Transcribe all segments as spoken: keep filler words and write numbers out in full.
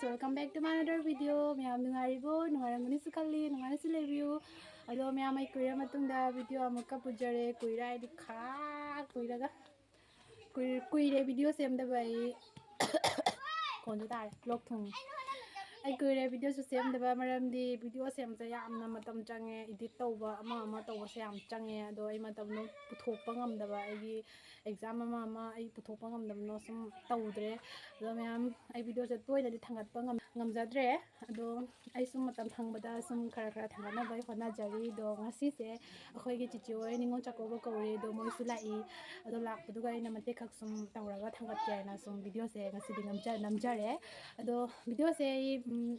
Welcome back to my another video. ꯃꯌꯥꯝ ꯅꯨꯡꯉꯥꯏꯔꯤꯕꯣ? ꯅꯨꯡꯉꯥꯏꯔꯝꯒꯅꯤꯁꯨ ꯈꯜꯂꯤ, ꯅꯨꯡꯉꯥꯏꯅꯁꯨ ꯂꯩꯕꯤꯌꯨ꯫ ꯑꯗꯣ ꯃꯌꯥꯝ, ꯑꯩ ꯀꯨꯏꯔ ꯃꯇꯨꯡꯗ video ꯑꯃꯨꯛꯀ ꯄꯨꯖꯔꯦ꯫ ꯀꯨꯏꯔꯦ ꯍꯥꯏꯗꯤ ꯈꯥ ꯀꯨꯏꯔꯒ꯫ ꯀꯨꯏ-, ꯀꯨꯏꯔꯦ video ꯁꯦꯝꯗꯕ ꯑꯩ꯫ ꯈꯣꯟꯁꯨ ꯇꯥꯔꯦ, ꯂꯣꯛ ꯊꯨꯡꯉꯤ꯫ ꯑꯩ ꯀꯨꯏꯔꯦ videoꯁꯨ ꯁꯦꯝꯗꯕ, ꯃꯔꯝꯗꯤ video ꯁꯦꯝꯕꯁꯦ ꯌꯥꯝꯅ ꯃꯇꯝ ꯆꯪꯉꯦ, edit ꯇꯧꯕ ꯑꯃ ꯑꯃ ꯇꯧꯕꯁꯦ ꯌꯥꯝ ꯆꯪꯉꯦ꯫ ꯑꯗꯣ ꯑꯩ ꯃꯇꯝꯗꯣ ꯄꯨꯊꯣꯛꯄ ꯉꯝꯗꯕ, ꯑꯩꯒꯤ exam ꯑꯃ ꯑꯃ ꯑꯩ ꯄꯨꯊꯣꯛꯄ ꯉꯝꯗꯕꯅ ꯁꯨꯝ ꯇꯧꯗ꯭ꯔꯦ꯫ ꯑꯗꯣ ꯃꯌꯥꯝ, ꯑꯩ videoꯁꯦ ꯇꯣꯏꯅꯗꯤ ꯊꯥꯡꯒꯠꯄ ꯉꯝ-, ꯉꯝꯖꯗ꯭ꯔꯦ꯫ ꯑꯗꯣ ꯑꯩ ꯁꯨꯝ ꯃꯇꯝ ꯐꯪꯕꯗ ꯁꯨꯝ ꯈꯔ ꯈꯔ ꯊꯥꯡꯒꯠꯅꯕ ꯑꯩ ꯍꯣꯠꯅꯖꯔꯤ꯫ ꯑꯗꯣ ꯉꯁꯤꯁꯦ ꯑꯩꯈꯣꯏꯒꯤ ꯆꯤꯆꯦ ꯍꯣꯏ ꯅꯤꯉꯣꯜ ꯆꯥꯛꯀꯧꯕ ꯀꯧꯔꯦ꯫ ꯑꯗꯣ ꯃꯣꯏꯁꯨ ꯂꯥꯛꯏ꯫ ꯑꯗꯣ ꯂꯥꯛꯄꯗꯨꯒ ꯑꯩꯅ ꯃꯇꯦꯛ ꯈꯛ ꯁꯨꯝ ꯇꯧꯔꯒ ꯊꯥꯡꯒꯠꯀꯦ ꯍꯥꯏꯅ ꯁꯨꯝ videoꯁꯦ ꯉꯁꯤꯗꯤ ꯅꯝꯖ-, ꯅꯝꯖꯔꯦ꯫ ꯑꯗꯣ videoꯁꯦ ꯑꯩ, ꯎꯝ,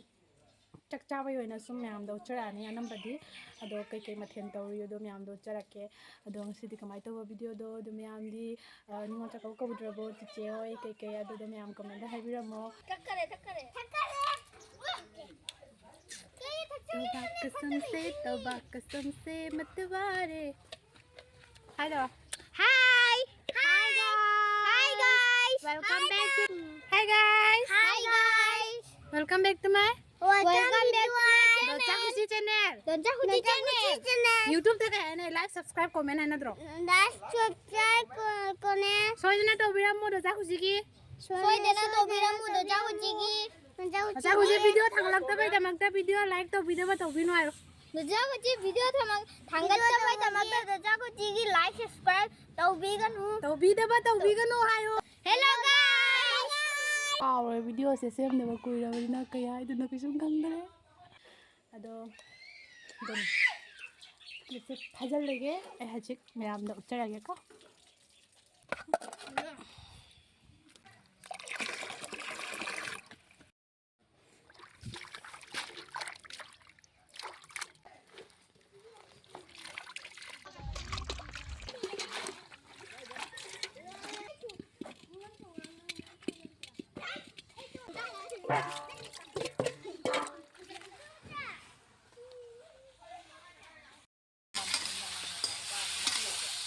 ꯆꯥꯛ ꯆꯥꯕꯒꯤ ꯑꯣꯏꯅ ꯁꯨꯝ ꯃꯌꯥꯝꯗ ꯎꯠꯆꯔꯛꯑꯅꯤ ꯑꯅꯝꯕꯗꯤ꯫ ꯑꯗꯣ ꯀꯩꯀꯩ ꯃꯊꯦꯜ ꯇꯧꯔꯤ ꯑꯗꯣ ꯃꯌꯥꯝꯗ ꯎꯠꯆꯔꯛꯀꯦ꯫ ꯑꯗꯣ ꯉꯁꯤꯗꯤ ꯀꯃꯥꯏꯅ ꯇꯧꯕ videoꯗꯣ ꯑꯗꯣ ꯃꯌꯥꯝꯗꯤ, ꯑ, ꯅꯤꯉꯣꯜ ꯆꯥꯛꯀꯧꯕ ꯀꯧꯗ꯭ꯔꯕꯣ ꯆꯤꯆꯦ ꯍꯣꯏ ꯀꯩꯀꯩ, ꯑꯗꯨꯗꯣ ꯃꯌꯥꯝ commentꯗ ꯍꯥꯏꯕꯤꯔꯝꯃꯣ꯫ ꯊꯛꯈꯔꯦ, ꯊꯛꯈꯔꯦ꯫ ꯊꯛꯈꯔꯦ꯫ ꯇꯣꯕꯥꯛ ꯀꯁꯝꯁꯦ, ꯇꯣꯕꯥꯛ ꯀꯁꯝꯁꯦ ꯃꯇꯨꯋꯥꯔꯦ꯫ Hi ꯇꯧꯔꯣ꯫ Hi. Hi, guys. Hi, guys. Welcome back to, hi, guys. Hi, guys. Welcome back to my, welcome back to my Donsa Khushi channel. Donsa Khushi channel. YouTubeꯇ ꯀꯩ ꯍꯥꯏꯅ like, subscribe, comment ꯍꯥꯏꯅꯗ꯭ꯔꯣ? Like, subscribe, co-, comment. ꯁꯣꯏꯗꯅ ꯇꯧꯕꯤꯔꯝꯃꯣ ꯗꯣꯟꯁꯥ ꯈꯨꯁꯤꯒꯤ꯫ ꯁꯣꯏꯗꯅ ꯇꯧꯕꯤꯔꯝꯃꯨ ꯗꯣꯟꯁꯥ ꯈꯨꯁꯤꯒꯤ꯫ ꯗꯣꯟꯁꯥ ꯈꯨꯁꯤ video ꯊꯥꯡꯒꯠꯂꯛꯇꯕꯩꯗꯃꯛꯇ video like ꯇꯧꯕꯤꯅꯕ ꯇꯧꯕꯤꯅꯨ ꯍꯥꯏꯔꯣ꯫ ꯗꯣꯟꯁꯥ ꯈꯨꯁꯤ video ꯊꯥꯡꯒꯠ-, ꯊꯥꯡꯒꯠꯇꯕꯩꯗꯃꯛꯇ ꯗꯣꯟꯁꯥ ꯈꯨꯁꯤꯒꯤ like, subscribe ꯇꯧꯕꯤꯒꯅꯨ꯫ ꯇꯧꯕꯤꯗꯕ ꯇꯧꯕꯤꯒꯅꯨ ꯍꯥꯏꯌꯣ꯫ Hello guys! ꯀꯥꯎꯔꯦ, videoꯁꯦ ꯁꯦꯝꯗꯕ ꯀꯨꯏꯔꯕꯅꯤꯅ ꯀꯩ ꯍꯥꯏꯗꯣꯏꯅꯣ ꯀꯩꯁꯨꯝ ꯈꯪꯗ꯭ꯔꯦ꯫ ꯑꯗꯣ ꯑꯗꯨꯝ ꯐꯥꯖꯤꯜꯂꯒꯦ꯫ ꯑꯩ ꯍꯧꯖꯤꯛ ꯃꯌꯥꯝꯗ ꯎꯠꯆꯔꯒꯦꯀꯣ꯫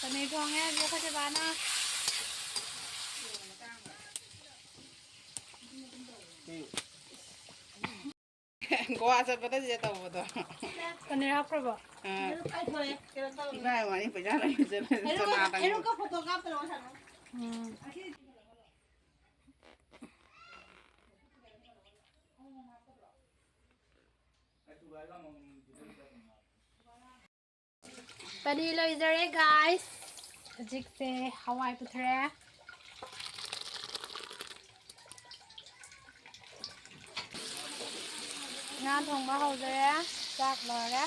ꯄꯅꯤꯔ ꯊꯣꯡꯉꯦ ꯍꯧꯖꯤꯛ ꯑꯩꯈꯣꯏ ꯆꯦꯕꯥꯅ꯫ ꯒꯣꯋꯥ ꯆꯠꯄꯗ ꯁꯤꯗ ꯇꯧꯕꯗꯣ꯫ ꯄꯅꯤꯔ ꯍꯥꯞꯈ꯭ꯔꯕꯣ? ꯑꯥ꯫ ꯏꯕꯥꯏ ꯋꯥꯅꯤ ꯄꯩꯁꯥ ꯂꯩꯇꯦ꯫ ꯆꯅꯥ ꯇꯪꯕ꯫ ꯍꯦꯔꯣꯒ ꯐꯣꯇꯣ ꯀꯥꯞꯇ꯭ꯔꯣ ꯁꯥꯅꯣ? ꯎꯝ꯫ ꯄꯅꯤꯔ ꯂꯣꯏꯖꯔꯦ, guys꯫ ꯍꯧꯖꯤꯛꯁꯦ ꯍꯋꯥꯏ ꯄꯨꯊꯔꯦ꯫ ꯉꯥ ꯊꯣꯡꯕ ꯍꯧꯖꯔꯦ꯫ ꯆꯥꯛ ꯂꯣꯏꯔꯦ꯫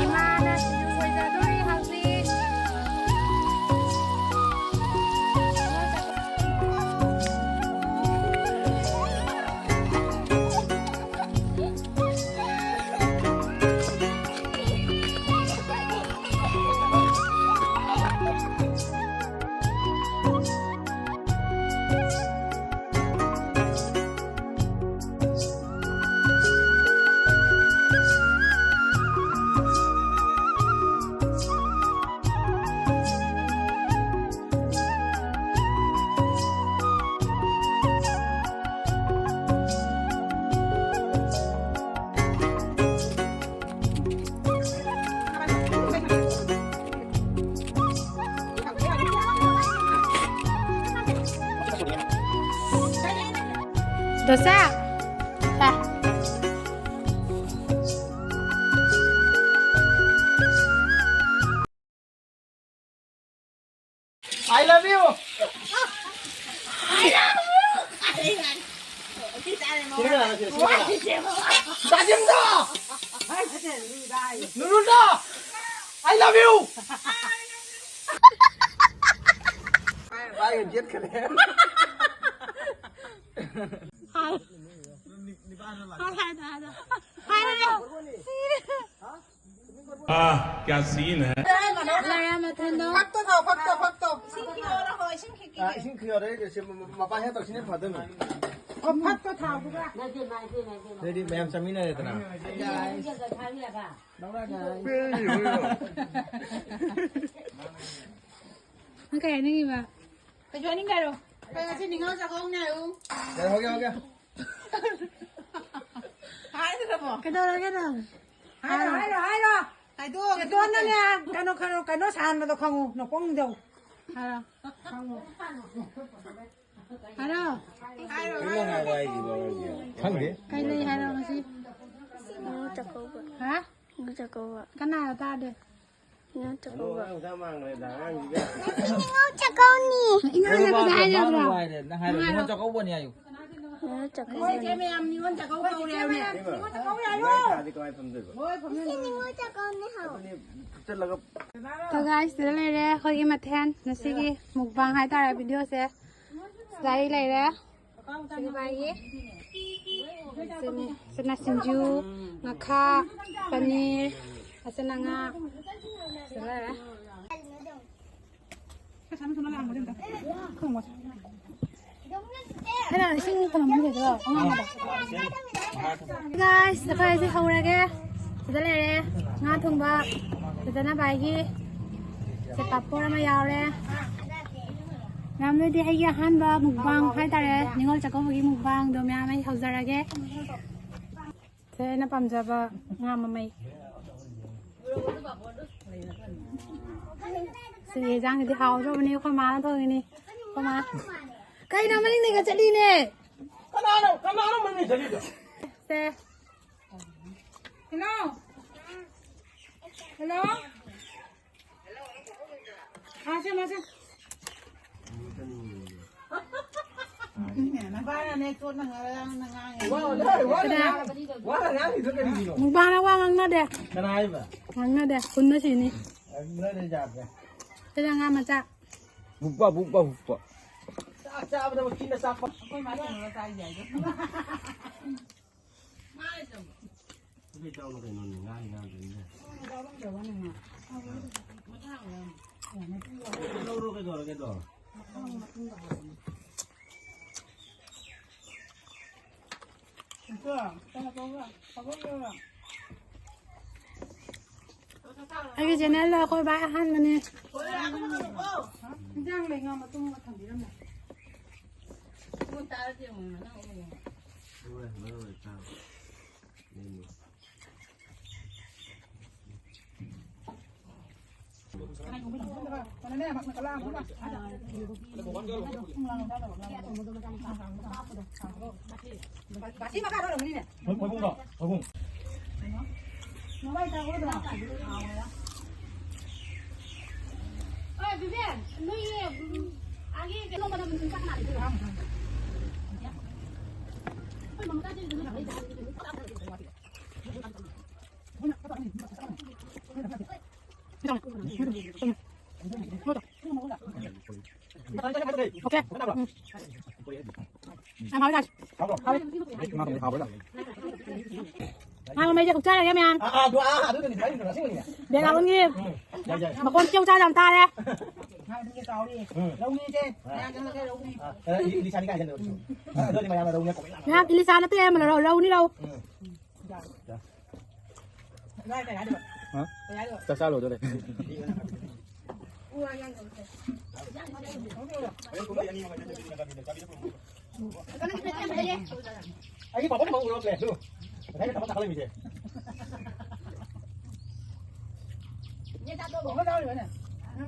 ꯏꯃꯥꯅ ꯁꯤꯡꯖꯨ ꯁꯣꯏꯖꯗꯣꯔꯤ ꯍꯧꯖꯤꯛ꯫ ꯗꯣꯁꯥ꯫ ꯁꯥ꯫ I love you. ꯁꯤꯅ ꯀꯅꯥꯅꯣ? ꯁꯤꯅ, ꯁꯤꯅ ꯀꯅꯥ? ꯇꯥꯖꯤꯝꯗꯣ! ꯅꯨꯔꯨꯜꯗꯣ! I love you! ꯍꯥꯏ꯫ ꯍꯥꯏ, ꯍꯥꯏ, ꯍꯥꯏ, ꯍꯥꯏ꯫ ꯍꯥꯏꯔꯣ꯫ ꯁꯤꯔꯦ꯫ ꯑꯥ, ꯀꯌꯥ ꯁꯤꯟ ꯍꯦ꯫ ꯂꯥꯏꯔꯥ ꯃꯊꯟꯗꯣ꯫ ꯐꯛꯇꯣ ꯊꯥꯎ, ꯐꯛꯇꯣ, ꯐꯛꯇꯣ꯫ ꯏꯁꯤꯡ ꯈꯤꯛꯑꯣꯔꯣ, ꯏꯁꯤꯡ ꯈꯤꯛꯈꯤꯒꯦ꯫ ꯑꯥ, ꯏꯁꯤꯡ ꯈꯤꯛꯑꯣꯔꯣ, ꯑꯩ ꯁꯤ ꯃ-, ꯃ-, ꯃꯄꯥꯟ ꯍꯦꯛ ꯇꯧꯁꯤꯅ ꯐꯗꯣꯏꯅꯤ꯫ ꯑꯣ, ꯐꯛꯇꯣ ꯊꯥꯎꯗꯨꯒ꯫ ꯅꯠꯇꯦ, ꯃꯥꯏ, ꯃꯥꯏ, ꯃꯥꯏ꯫ ꯑꯗꯨꯗꯤ ꯃꯌꯥꯝ ꯆꯥꯃꯤꯟꯅꯔꯦꯗꯅ꯫ ꯌꯥꯏ꯫ ꯏꯁꯤꯡ ꯈꯤꯛꯑꯒ ꯊꯥꯕꯤꯔꯕ? ꯂꯧꯔꯛꯑꯒ ꯑꯩ꯫ ꯅꯪ ꯀꯩ ꯍꯥꯏꯅꯤꯡꯉꯤꯕ? ꯀꯩꯁꯨ ꯍꯥꯏꯅꯤꯡꯗꯦ ꯍꯥꯏꯔꯣ꯫ ꯑꯩꯈꯣꯏ ꯉꯁꯤ ꯅꯤꯉꯣꯜ ꯆꯥꯛꯀꯧꯅꯦ ꯍꯥꯏꯌꯨ꯫ ꯍꯥꯏꯗ꯭ꯔꯕꯣ? ꯀꯩꯗꯧꯔꯒꯦ ꯅꯪ? ꯍꯥꯏꯔꯣ, ꯍꯥꯏꯔꯣ, ꯍꯥꯏꯔꯣ꯫ ꯍꯥꯏꯗꯣꯛꯑꯣ, ꯆꯦꯇꯣꯟꯅꯅꯦ, ꯀꯩꯅꯣ, ꯀꯩꯅꯣ, ꯀꯩꯅꯣ ꯁꯥꯍꯟꯕꯗꯣ ꯈꯪꯉꯨ, ꯅꯀꯣꯡꯗꯣ꯫ ꯍꯥꯏꯔꯣ꯫ ꯍꯥꯏꯔꯣ꯫ ꯈꯪꯗꯦ꯫ ꯀꯩ ꯂꯩ ꯍꯥꯏꯔꯣ ꯉꯁꯤ? ꯅꯤꯉꯣꯜ ꯆꯥꯛꯀꯧꯕ꯫ ꯍꯥ? ꯅꯤꯉꯣꯜ ꯆꯥꯛꯀꯧꯕ꯫ ꯀꯅꯥꯅꯣ ꯇꯥꯗꯦ? ꯅꯤꯉꯣꯜ ꯆꯥꯛꯀꯧꯕ꯫ ꯉꯁꯤ ꯅꯤꯉꯣꯜ ꯆꯥꯛꯀꯧꯅꯤ꯫ ꯏꯉꯥ ꯅꯪ ꯀꯩꯗꯧꯕ ꯍꯥꯏꯔꯕ꯭ꯔꯣ? ꯅꯪ ꯍꯥꯏꯔꯣ, ꯅꯤꯉꯣꯜ ꯆꯥꯛꯀꯧꯕꯅꯤ ꯍꯥꯏꯌꯨ꯫ ꯅꯤꯉꯣꯜ ꯆꯥꯛꯀꯧꯕꯅꯤ꯫ ꯃꯣꯏ ꯏꯆꯦ ꯃꯌꯥꯝ ꯅꯤꯉꯣꯜ ꯆꯥꯛꯀꯧꯕ ꯀꯧꯔꯦ ꯍꯥꯏꯕꯅꯦ꯫ ꯅꯤꯉꯣꯜ ꯆꯥꯛꯀꯧꯕ ꯍꯥꯏꯌꯣ꯫ ꯉꯁꯤ ꯅꯤꯉꯣꯜ ꯆꯥꯛꯀꯧꯅꯤ ꯍꯥꯏꯌꯣ꯫ So guys, ꯁꯤꯗ ꯂꯩꯔꯦ ꯑꯩꯈꯣꯏꯒꯤ ꯃꯊꯦꯜ ꯉꯁꯤꯒꯤ mukbang ꯍꯥꯏꯇꯥꯔꯦ videoꯁꯦ꯫ ꯁꯤꯗ ꯑꯩ ꯂꯩꯔꯦ꯫ ꯁꯤꯗ ꯚꯥꯏꯒꯤ꯫ ꯁꯤꯅ, ꯁꯤꯅ ꯁꯤꯡꯖꯨ, ꯉꯥꯈꯥ, ꯄꯅꯤꯔ, ꯑꯁꯤꯅ ꯉꯥ꯫ ꯁꯤꯗ ꯂꯩꯔꯦ꯫ ꯈꯔ ꯏꯁꯤꯡ ꯊꯝꯃꯝꯃꯨ ꯁꯤꯗ, ꯑꯉꯥꯡꯕꯗꯣ꯫ Guys, ꯑꯩꯈꯣꯏ ꯍꯧꯖꯤꯛ ꯍꯧꯔꯒꯦ꯫ ꯁꯤꯗ ꯂꯩꯔꯦ ꯉꯥ ꯊꯣꯡꯕ, ꯐꯖꯅ ꯚꯥꯏꯒꯤ꯫ ꯁꯤ ꯄꯥꯐꯣꯔ ꯑꯃ ꯌꯥꯎꯔꯦ꯫ ꯃꯌꯥꯝ, ꯅꯣꯏꯗꯤ ꯑꯩꯒꯤ ꯑꯍꯥꯟꯕ mukbang ꯍꯥꯏꯇꯥꯔꯦ, ꯅꯤꯉꯣꯜ ꯆꯥꯛꯀꯧꯕꯒꯤ mukbangꯗꯣ ꯃꯌꯥꯝ ꯑꯩ ꯍꯧꯖꯔꯒꯦ꯫ ꯁꯦ, ꯑꯩꯅ ꯄꯥꯝꯖꯕ ꯉꯥ ꯃꯃꯩ꯫ ꯁꯤ ꯌꯦꯟꯖꯥꯡꯁꯤꯗꯤ ꯍꯥꯎꯗ꯭ꯔꯕꯅꯤ, ꯑꯩꯈꯣꯏ ꯃꯥꯅ ꯊꯣꯡꯉꯤꯅꯤ꯫ ꯑꯩꯈꯣꯏ ꯃꯥ꯫ ꯀꯩꯅꯣ ꯃꯅꯤꯡꯗꯒ ꯆꯠꯂꯤꯅꯦ? ꯀꯅꯥꯅꯣ, ꯀꯅꯥꯅꯣ ꯃꯅꯤꯡ ꯆꯠꯂꯤꯗꯣ? ꯁꯦ꯫ ꯍꯜꯂꯣ꯫ ꯍꯜꯂꯣ꯫ ꯃꯥꯁꯦ, ꯃꯥꯁꯦ꯫ ꯅꯄꯥꯅꯅꯦ ꯆꯣꯠꯅ ꯉꯥꯡꯉꯦ꯫ ꯋꯥ, ꯋꯥ, ꯋꯥ, ꯀꯅꯥ? ꯋꯥ ꯉꯥꯡꯉꯤꯗꯣ ꯀꯔꯤꯒꯤꯅꯣ? ꯃꯨꯛꯕꯥꯡꯅ ꯋꯥ ꯉꯥꯡꯅꯗꯦ꯫ ꯀꯅꯥ ꯍꯥꯏꯕ? ꯉꯥꯡꯅꯗꯦ꯫ ꯐꯨꯟꯅ ꯁꯤꯅꯤ꯫ ꯅꯣꯏꯅ ꯌꯥꯗ꯭ꯔꯦ꯫ ꯁꯤꯗ ꯉꯥ ꯃꯆꯥ꯫ ꯕꯨꯛꯄ, ꯕꯨꯛꯄ, ꯕꯨꯛꯄ꯫ ꯆꯥꯛ ꯆꯥꯕꯗ ꯃꯆꯤꯟꯗ ꯆꯥꯛꯄ꯫ ꯑꯩꯈꯣꯏ ꯃꯥ ꯀꯩꯅꯣ ꯆꯥꯏꯁꯦ ꯍꯥꯏꯗꯣ꯫ ꯃꯥ ꯂꯩꯇ꯭ꯔꯕꯣ? ꯀꯩ ꯆꯥꯎꯅ ꯀꯩꯅꯣꯅꯦ, ꯉꯥꯡꯉꯤ ꯉꯥꯡꯗꯣꯏꯅꯦ꯫ ꯂꯧꯔꯣ ꯀꯩꯗꯧꯔꯒꯦ ꯑꯗꯣ? ꯑꯩꯒꯤ ꯆꯦꯅꯦꯜꯗ ꯑꯩꯈꯣꯏ ꯚꯥꯏ ꯑꯍꯥꯟꯕꯅꯦ꯫ ꯏꯟꯖꯥꯡ ꯂꯩꯉꯥ ꯃꯇꯨꯝ ꯑꯃ ꯊꯝꯕꯤꯔꯝꯃꯦ꯫ Okay. ꯎꯝ꯫ ꯌꯥꯝ ꯍꯥꯎꯋꯤ, guys꯫ ꯉꯥ ꯃꯃꯩꯁꯦ ꯍꯨꯛꯆꯔꯒꯦ ꯃꯌꯥꯝ꯫ ꯑꯥ, ꯑꯥ, ꯑꯗꯨ, ꯑꯥ, ꯑꯗꯨꯗꯨꯅꯤ ꯍꯥꯏꯔꯤꯗꯣ, ꯑꯁꯦꯡꯕꯅꯤꯅꯦ꯫ ꯕꯦꯂꯥꯕꯟꯒꯤ ꯎꯝ, ꯌꯥꯏ, ꯌꯥꯏ꯫ ꯃꯀꯣꯟ ꯆꯦ ꯍꯨꯛꯆꯥ ꯌꯥꯝ ꯇꯥꯔꯦ꯫ ꯎꯝ꯫ ꯑꯥ, ꯑ, ꯏ-, ꯏꯂꯤꯁꯥꯅꯤ ꯀꯥꯏ ꯍꯥꯏꯅꯕꯗꯣ꯫ ꯑꯥ, ꯑꯗꯨꯗꯤ ꯃꯌꯥꯝꯅ ꯂꯧꯅꯦ ꯀꯧꯕ ꯌꯥꯝ ꯃꯌꯥꯝ ꯏꯂꯤꯁꯥ ꯅꯠꯇꯦ, ꯂꯧ-, ꯂꯧꯅꯤ ꯂꯧ꯫ ꯎꯝ꯫ ꯍꯥ? ꯆꯥꯛ ꯆꯥ ꯂꯣꯏꯗꯣꯔꯦ꯫ ꯑꯩꯒꯤ ꯄꯥꯄꯔ ꯑꯃ ꯎꯔꯛꯂꯦ, ꯑꯗꯨ꯫ ꯉꯁꯥꯏꯅ ꯊꯕꯛ ꯆꯥꯈꯠꯂꯝꯃꯤꯁꯦ꯫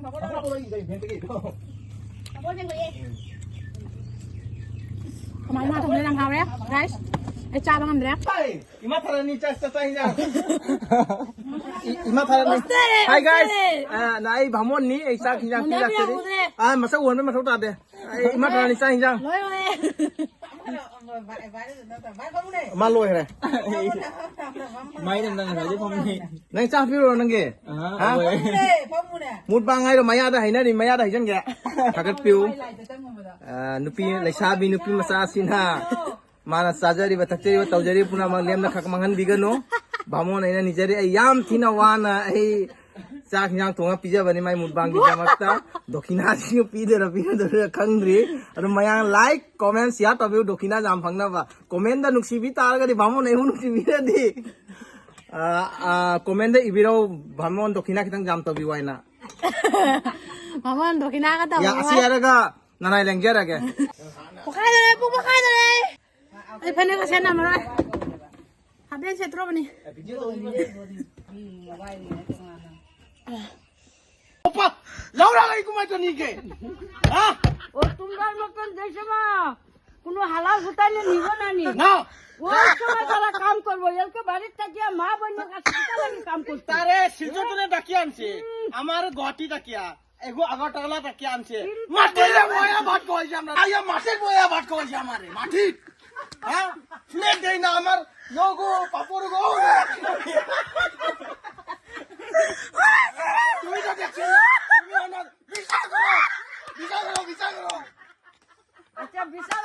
ꯄꯥꯄꯔ ꯄꯨꯔꯛꯏꯁꯦ, ꯕꯦꯡꯛꯇꯒꯤ꯫ ꯀꯃꯥꯏꯅ ꯊꯣꯡꯕ ꯌꯥꯝ ꯍꯥꯎꯔꯦ, guys꯫ ꯑꯩ ꯆꯥꯕ ꯉꯝꯗ꯭ꯔꯦ꯫ ꯏꯃꯥ ꯊꯥꯔꯅꯤ ꯆꯥꯛ, ꯆꯥꯛ, ꯆꯥꯛ ꯍꯤꯟꯖꯥꯡ꯫ ꯏ-, ꯏꯃꯥ ꯊꯥꯔꯅꯤ꯫ Hostel, Hi guys꯫ ꯍꯣꯁꯇꯦꯜ꯫ ꯑ, ꯅ ꯑꯩ ꯚꯥꯃꯣꯟꯅꯤ, ꯑꯩ ꯆꯥꯛ ꯍꯤꯟꯖꯥꯡ ꯄꯤ ꯃꯨꯟꯅ ꯂꯥꯛꯆꯔꯤ꯫ ꯌꯥꯎꯕꯅꯦ꯫ ꯑ, ꯃꯁꯛ ꯎꯍꯟꯕꯩ ꯃꯊꯧ ꯇꯥꯗꯦ꯫ ꯑꯩ ꯏꯃꯥ ꯊꯥꯔꯅꯤ ꯆꯥꯛ ꯍꯤꯟꯖꯥꯡ꯫ ꯂꯣꯏ ꯂꯣꯏꯔꯦ꯫ ꯃꯥ ꯂꯣꯏꯈ꯭ꯔꯦ꯫ ꯃꯥꯏꯗ ꯅꯪ ꯉꯁꯥꯏꯗꯩ ꯐꯝꯃꯤ꯫ ꯅꯪ ꯆꯥꯛ ꯄꯤꯔꯨꯔꯣ ꯅꯪꯒꯤ? ꯑꯍ, ꯍꯥ? ꯂꯣꯏꯔꯦ꯫ ꯃꯨꯠꯕꯥꯡ ꯍꯥꯏꯔꯣ, ꯃꯌꯥꯗ ꯍꯩꯅꯔꯤ, ꯃꯌꯥꯗ ꯍꯩꯖꯟꯒꯦ꯫ ꯊꯥꯒꯠꯄꯤꯌꯨ꯫ ꯑ, ꯅꯨꯄꯤ, ꯂꯩꯁꯥꯕꯤ ꯅꯨꯄꯤ ꯃꯆꯥꯁꯤꯅ ꯃꯥꯅ ꯆꯥꯖꯔꯤꯕ, ꯊꯛꯆꯔꯤꯕ, ꯇꯧꯖꯔꯤꯕ ꯄꯨꯝꯅꯃꯛ ꯂꯦꯝꯅ ꯈꯛ ꯃꯥꯡꯍꯟꯕꯤꯒꯅꯨ꯫ ꯚꯥꯃꯣꯟ ꯑꯩꯅ ꯅꯤꯖꯔꯤ, ꯑꯩ ꯌꯥꯝ ꯊꯤꯅ ꯋꯥꯅ ꯑꯩ ꯆꯥꯛ ꯍꯤꯟꯖꯥꯡ ꯊꯣꯡꯉ ꯄꯤꯖꯕꯅꯤ ꯃꯥꯏ ꯃꯨꯛꯕꯥꯡꯒꯤꯗꯃꯛꯇ꯫ ꯗꯣꯈꯤꯅꯥꯁꯤꯁꯨ ꯄꯤꯗꯣꯏꯔꯥ ꯄꯤꯔꯣꯏꯗꯣꯏꯔꯥ ꯈꯪꯗ꯭ꯔꯤ꯫ ꯑꯗꯨ ꯃꯌꯥꯝ like, comment, share ꯇꯧꯕꯤꯌꯨ, ꯗꯣꯈꯤꯅꯥ ꯌꯥꯝ ꯐꯪꯅꯕ꯫ Comment ꯅꯨꯡꯁꯤꯕꯤ ꯇꯥꯔꯒꯗꯤ ꯚꯥꯃꯣꯟ ꯑꯩꯕꯨ ꯅꯨꯡꯁꯤꯕꯤꯔꯗꯤ꯫ ꯑ, ꯑ, comment ꯏꯕꯤꯔꯧ, ꯕꯥꯃꯣꯟ ꯗꯣꯈꯤꯅꯥ ꯈꯤꯇꯪ ꯌꯥꯝ ꯇꯧꯕꯤꯌꯨ ꯍꯥꯏꯅ꯫ ꯕꯥꯃꯣꯟ ꯗꯣꯈꯤꯅꯥꯒ ꯇꯧꯕ ꯌꯥ, ꯑꯁꯤ ꯋꯥ꯫ ꯍꯥꯏꯔꯒ ꯅꯅꯥꯏ ꯂꯦꯡꯖꯔꯒꯦ꯫ ꯄꯣꯛꯈꯥꯏꯗꯣꯔꯦ, ꯄꯨꯡ ꯄꯣꯛꯈꯥꯏꯗꯣꯔꯦ꯫ ꯑꯩ ꯐꯅꯦꯛꯀ ꯁꯦꯠꯅꯔꯝꯃꯔꯣꯏ꯫ ꯍꯥꯞꯄꯦꯟ ꯁꯦꯠꯇ꯭ꯔꯣꯕꯅꯤ꯫ ꯑꯣꯄꯥ, ꯂꯧꯔ ꯂꯩ ꯀꯃꯥꯏ ꯇꯧꯅꯤꯒꯦ? ꯍꯥ? ও তোমরার মতন যে সময় কোনো হালাল হুতাইলে নিব না নি? না। ওই সময় তারা কাম করবো। এলকে বাড়ির থাকিয়া মা বোনের কাছে কিতা লাগি কাম করতে? তারে সিজুতনে ডাকি আনছে। আমার গুয়াহাটি ডাকিয়া। এগো আগরতলা ডাকি আনছে। মাটির বয়া ভাত খাওয়াইছে আমরা। আইয়া মাটির বয়া ভাত খাওয়াইছে আমারে। মাটির। হ্যাঁ? প্লেট দেই না আমার। ইয়ো গো, পাপড় গো। তুমি তো দেখছো না। তুমি আমার বিচার করো। বিচার করো, বিচার করো। আচ্ছা, বিচার